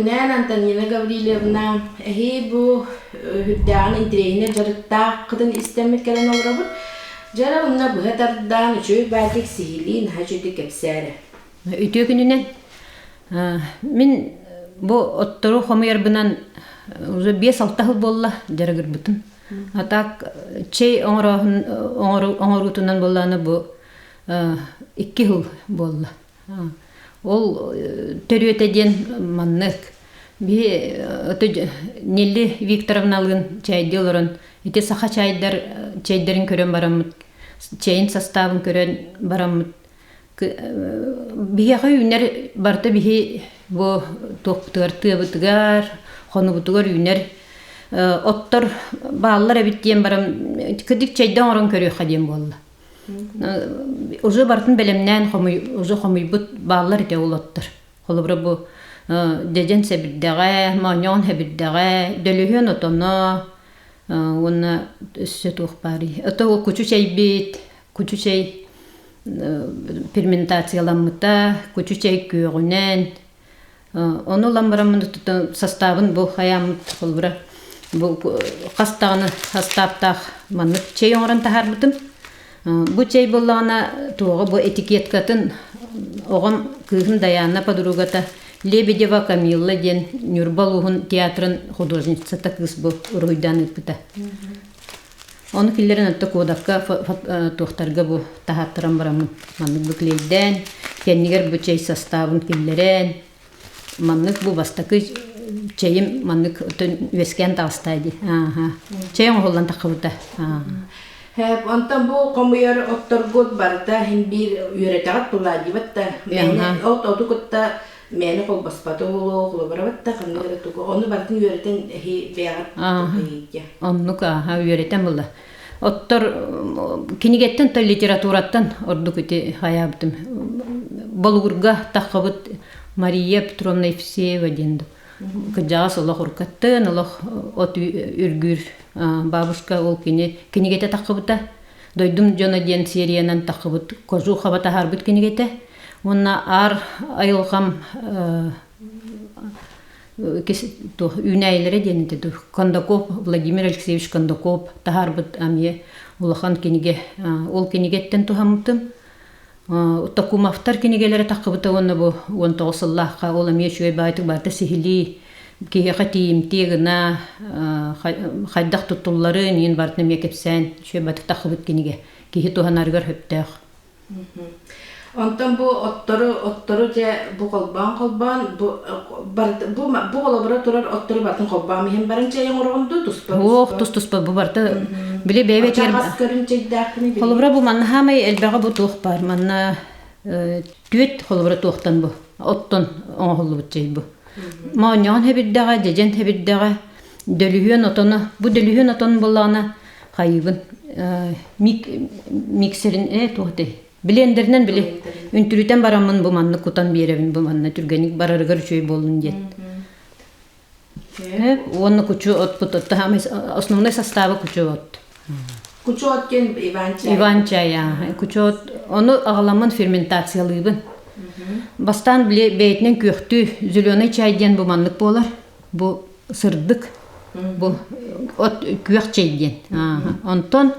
күнүнэн Антонина Гаврильевна, эһии бу үрдээҕин интэриэһинэй дьарыктааххытын истэммит кэлэн олоробут. Дьара онно быһа тардаан үчүгэй баайдык сиһилии наһаа үчүгэйдик кэпсээ эрэ. Үтүө күнүнэн. Мин бу оттору хомуйарбынан уже 5-6 сыл буолла дьарыгырбытым. А так чэй оҥорооһун оҥоруутунан буоллаҕына бу 2 сыл буолла. Ол төрүөтэ диэн маннык. Биһи Нелли Викторовналыын чэйдии олорон ити саха чайдар чэйдэрин көрөн бараммыт, чэйин састаабын көрөн бараммыт биһиэхэ үүнэр барыта биһи бу туохпутугар тыабытыгар, хонугутугар үүнэр оттор бааллар эбит диэн баран кырдьык чэйдэ оҥорон көрүөххэ диэн буолла. Уже барытын бэлэмнээн хомуй, уже хомуйбут бааллар ити ол оттор. Холобура бу дьэдьэн сэбирдэҕэ, моонньоҕон сэбирдэҕэ, дөлүһүөн отоно уонна өссө туох баарый? Ото ол кучу чэйбит, кучу чэй ферментацияламмыта, кучу чэй күөҕүнэн, Ону ылан бараммын састаабын бу хайааммыт холобура бу хас даҕаны састааптаах маннык чэй оҥорон таһаарбытым. Бу чэй буоллаҕына туоҕа бу этикеткатын оҕом кыыһым Дайаана подругата Лебедева Камилла диэн Ньурба улууһун театрын художницата кыыс бу уруһуйдаан ыыппыта. Ону киллэрэн отто кодакка туохтарга бу таһааттаран бараммын маннык бу клейдээн, кэннигэр бу чэй састаабын киллэрэн, маннык бу бастакы чэйим маннык үөскээн таҕыстаа дии. Ааха. Чэй оҥоһуллан таххыбыта. Хэп, онтон бу хомуйар отторгут барыта иһин биир үөрэтэҕит булаадьыбат да мээнэ от оту кытта мээнэ холбоспото буолуо холобурабат да ханнык эрэ тугу ону барытын үөрэтэн эһи бэйэҕит Ааха. Оннук ааха үөрэтэн була. Оттор кинигэттэн то литератураттан ордук ити хайаабытым. Болугурга таххыбыт Мария Петровна Евсеева диэн кырдьаҕас олох уркаттын, олох от үргүүр бабушка ол кини кинигэтэ таххыбыта. Дойдум дьоно диэн сериянан таххыбыт Кожухова таһаарбыт кинигэтэ. Уонна аар айылҕам үүнээйилэрэ диэн этэ дуу Кондаков Владимир Алексеевич Кондаков таһаарбыт эмиэ улахан кинигэ ол кинигэттэн туһаммытым Токумовтар кинигэлэрэ таххыбыта уонна бу 19 сыллаахха ол эмиэ үчүгэй баайтык барыта сиһилии киһиэхэ тиийимтиэ гына хайдах туттулларын иин барытын эмиэ кэпсээн үчүгэй баайтык таххыбыт кинигэ киһи туһанарыгар сөптөөх. Онтон бу оттору оттору дьэ бу холбоон холбоон бу бу бу холобура турар оттору барытын холбоон иһин баран чэй оҥороҕун дуу туспа Ох, тус туспа бу барыта били бэйэбитигэр хас көрүн чэйдээхпиний били холобура бу манна хаамай элбэҕи бу туох баар манна түөт холобура туохтан бу оттон оҥоһуллубут чэй бу моонньоҕон хэбирдэҕэ дьэдьэн хэбирдэҕэ дөлүһүөн отоно бу дөлүһүөн отон буоллаҕына хайыыбын миксерин ээ туох этэй блендеринэн били үнтүрүтэн бараммын бу маннык кутан биэрэбин бу манна түргэнник барарыгар үчүгэй буоллун диэн уонна кучу отпут основной состава кучу от Кучу от диэн Иван чай. Иван чай, кучу от ону аҕаламмын ферментациялыыбын. Бастаан били бэйэтинэн күөхтүү зеленый чай диэн бу маннык буолар. Бу сырдык бу от күөх чэй диэн. Онтон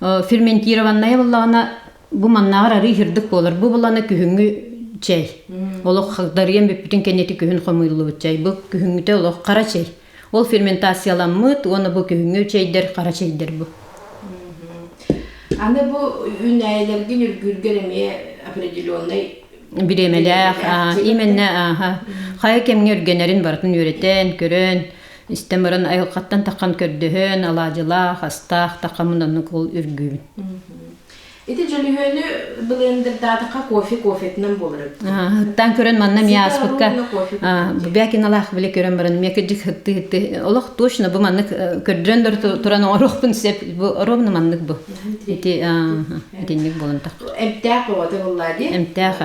ферментированная буоллаҕына бу маннааҕар арыы сырдык буолар. Бу булана күһүҥҥү чэй. Олох хагдарыйан бүппүтүн кэннити күһүн хомуйуллубут чай. Бу күһүҥҥүтэ олох хара чэй. Ол ферментацияламмыт уонна бу күһүҥҥү чэйдэр хара чэйдэр бу. Аны бу үүнээйилэргин үргүүргэр эмиэ определенный бириэмэлээх именно ааха хайа кэмҥэ үргэнэрин барытын үөрэтэн көрөн истэн баран айылҕаттан таххан көрдөһөн алаадьылаах астаах таххаммын оннук ол үргүүбүн. Ити дьөлүһүөнү блендердаатахха кофе кофетынан буолар эбит. Ыттаан көрөн манна эмиэ ааспыкка Бякиналаах били көрөн баран эмиэ кырдьык хытты хытты олох точно бу маннык көрдөрөн да туран оҥоруохпун сөп бу ровно маннык бу ити итинник буолан тах Эмтээх бөҕөтө буоллаа дии. Эмтээх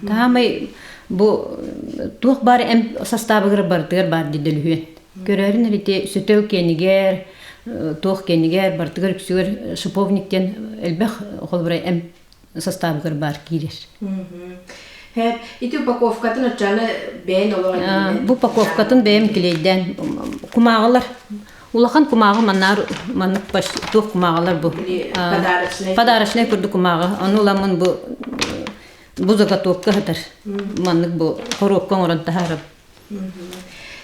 таамай бу туох баар эм састаабыгар барытыгар баар дии дөлүһүөн. Көрөөрүн ити сөтөл киэнигэр туох киэнигэр барытыгар үксүгэр шиповник диэн элбэх холобура эм састаабыгар баар киирэр. Ити упаковкатын оччону бэйэн олох Бу упаковкатын бэйэм килиэйдээн кумааҕылар улахан кумааҕы маннаар маннык туох кумааҕылар бу подарочнай подарочнай курдук кумааҕы ону ыламмын бу бу заготовка сытар маннык бу хоруопка оҥорон таһаарабын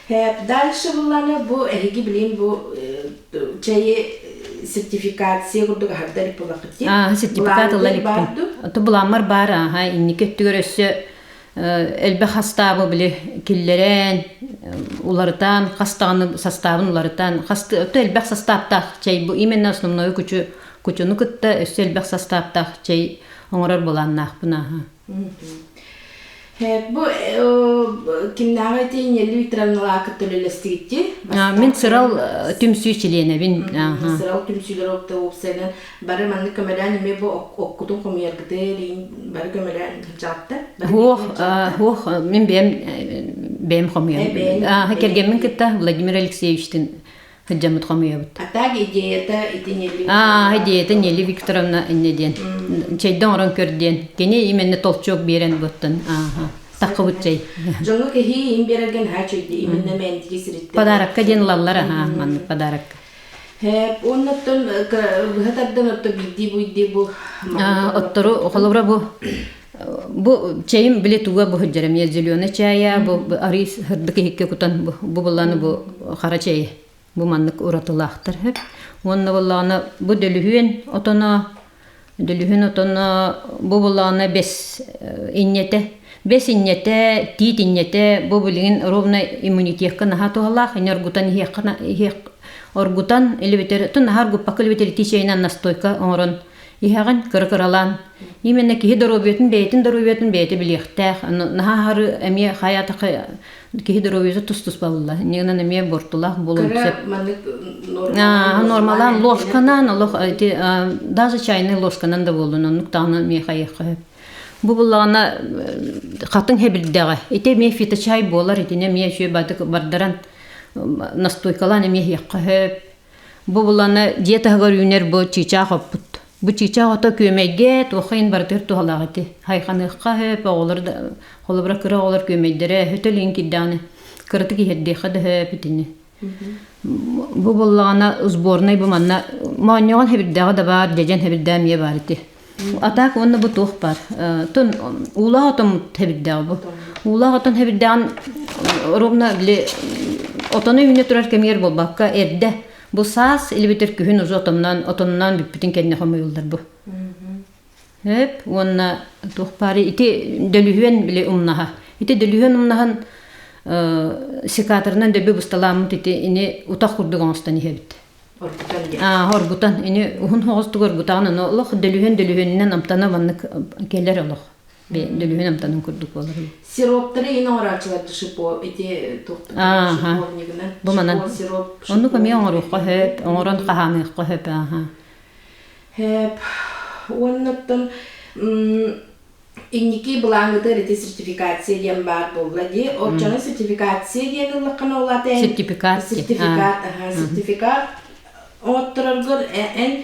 Дальше булланы бу эһиги билин бу чайы сертификация курдук аһардар иппулахыти. Сертификат ылла иликпин. Ото буламмар баар аха инники өттүгэр өссө элбэх хастаабы били киллэрэн уларытан хас даҕаны састаабын уларытан хас ото элбэх састааптаах чай бу именно основной кучу кучуну кытта өссө элбэх састааптаах чай оҥорор былааннаахпын аха. Бу кимнээҕи ити Нелли Викторовналаакыт төлөлөстүгүтти? Мин Сырал түмсүү чилиэнэбин. Сырал түмсүүлэр уопсайынан бары маннык көмөлөөн эмиэ бу оккутун хомуйаргыты бары көмөлөөн сылдьаҕытта? Хуох, хуох, мин бэйэм бэйэм хомуйам. Кэргэммин кытта Владимир Алексеевичтин Сылдьаммыт хомуйабыт. А так идеята ити Нелли Аа, идеята Нелли Викторовна инне диэн. Чэйдэ оҥорон көр диэн. Кини именно толчок биэрэн буттан. Ааха. Таххыбыт чэй. Дьоҥҥо кэһии им биэрэргэн наһаа үчүгэй именно мээндиги сириттэн. Подарокка диэн ылаллар аха, маннык подарокка. Хэп, оннуттан быһа тардан отто биирдии буйдии бу Оттору холобура бу бу чэйим били туга бу сылдьар эмиэ зеленый чая бу арыы сырдык иһиккэ кутан бу бу булланы бу хара чэйи бу маннык уратылаахтар сөп уонна буоллаҕына бу дөлүһүөн отоно дөлүһүөн отоно бу буоллаҕына бэс инньэтэ бэс инньэтэ тиит инньэтэ бу билигин ровно иммунитекка наһаа туһалаах ини оргутан иһиэххэ иһиэх оргутан илибитер тун наһаа оргуппакка илибитер итии чэйинэн настойка оҥорон иһэҕин кыра-кыралаан. Именно киһи доруобуйатын бэйэтин доруобуйатын бэйэтэ билиэхтээх. Наһаа аһары эмиэ хайаатахха киһи доруобуйата тус-туспа буолла. Иннигинэн эмиэ буортулаах буолуон сөп. Нормалаан ложканан олох ити даже чайный ложканан да буоллун оннук даҕаны эмиэ хайыахха сөп. Бу буллаҕына хатыҥ хэбирдэҕэ. Ити эмиэ фиточай буолар, итини эмиэ үчүгэй бардык бардаран настойкалаан эмиэ иһиэххэ сөп. Бу буланы дьиэ таһыгар үүнэр бу чыычаах оппут. Бу чыычаах ото күөмэйгэ туохха иһин барытыгар туһалаах ити. Хайханыахха сөп, оҕолор да холобура кыра оҕолор күөмэйдэрэ өтөл иһин киирдэҕинэ кыратык иһэрдиэххэ да сөп итини. Бу буоллаҕына сборнай бу манна моонньоҕон хэбирдэҕэ да баар, дьэдьэн хэбирдэҕэ эмиэ баар ити. Атаак уонна бу туох баар. Тон уулаах отон хэбирдэҕэ бу. Уулаах отон хэбирдэҕин ровно били отону үүнэ турар кэмигэр буолбакка эрдэ бу саас илибитэр күһүн уже отонноон отонноон бүппүтүн кэннэ хомуйуллар бу. Эп уонна туох баары ити дөлүһүөн били умнаһа. Ити дөлүһүөн умнаһан секаторынан дөбү бысталааммыт ити ини утах курдук оҥостон иһэбит. Оргутан диэн. Аа, оргутан. Ини уһун соҕустук оргутаҕын, аны олох дөлүһүөн дөлүһүөнүнэн амтана маннык кэлэр олох. Дөлүһүөн амтанын курдук буолар. Сироптары ин оҥорооччулар шипо ити туохтан шиповнигынан. Бу манан. Сироп. Оннук эмиэ оҥоруохха сөп, оҥорон хаһааныахха сөп, ааха. Хэп. Уоннаттан инники былааҥҥытыгар ити сертификация диэн баар буолла дии. Оччону сертификация диэн ыллаххына ол ата эн Сертификат. Сертификат, аха, сертификат оҥоттороргор эн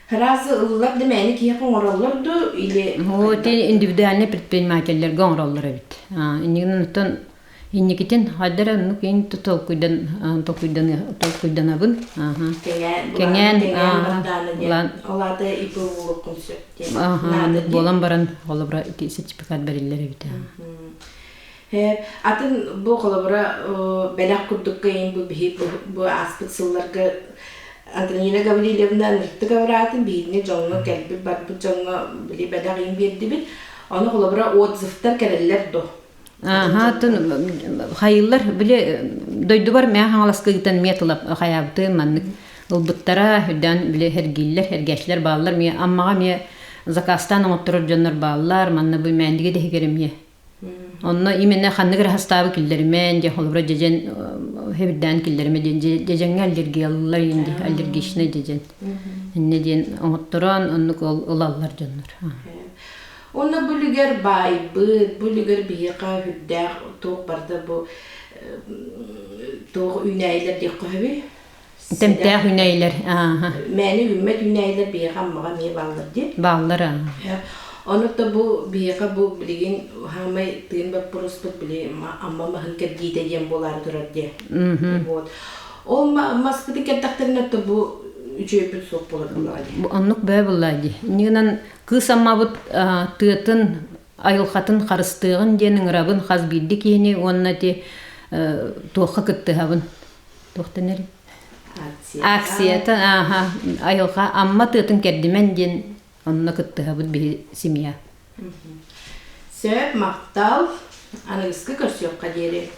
сразу ыллар да мээнэ киһиэхэ оҥороллор дуу или Вот индивидуальный предпринимателлэргэ оҥороллор эбит. Иннигин оттон Инникитин хайда эрэ оннук иин толкуйдан толкуйданабын. Кэҥээн Кэҥээн бардаана Ол аата ИП буолуоххун сөп диэн. Буолан баран холобура ити сертификат бэриллэр эбит. Атын бу холобура бэлэх курдукка иин бу биһи бу ааспыт сылларга Антонина Гаврильевна Ныртык абыраатын биһигини дьоҥҥо кэлбит барбыт дьоҥҥо били бэлэх иин биэрдибит. Ону холобура отзывтар кэлэллэр дуо? Ааһа, хайыыллар, били дойдубар мээ Хаҥаласка ыытан миэ тыла хайаабытын маннык ылбыттара, үрдээн били эргииллэр, эргээччилэр бааллар, миэ Аммаҕа эмиэ заказтаан оҥотторор дьоннор бааллар, манна бу Мээндигэ дэһигэр эмиэ. Онно именно ханнык эрэ хастаабы киллэримэн, дьэ холобура дьэдьэн хэбирдээн киллэримэ диэн дьэдьэҥҥэ аллергиялыыллар инди, аллергичный дьэдьэн. Иннэ диэн оҥотторон оннук ылаллар дьоннор. Уонна бу үлүгэр баайбыт, бу үлүгэр биһиэхэ сүрдээх туох барда бу туох үүнээйилэр диэххэ сөбүй? Тэмтээх үүнээйилэр. Мээнэ үүммэт үүнээйилэр биһиэхэ Аммаҕа эмиэ бааллар дии. Бааллар. Ону да бу биһиэхэ бу билигин хаамай тыын боппуруоспут били Амма маһын кэрдиитэ диэн буолаары турар диэ. Вот. Ол маспытын кэрдэхтэринэ то бу үчүгэйбит суох буолар буоллаҕа дии. Оннук бөө буоллаа дии. Иннигинэн кыыс Аммабыт тыатын айылҕатын харыстыаҕын диэн ыҥырабын хас биирдии киһини уонна ити туохха кыттыһабын. Туох дэнэр? Акцията, ааха, айылҕа Амма тыатын кэрдимэн диэн онно кыттыһабыт биһи семья. Сөп, махтал. Аныгыскы көрсүөххэ диэри.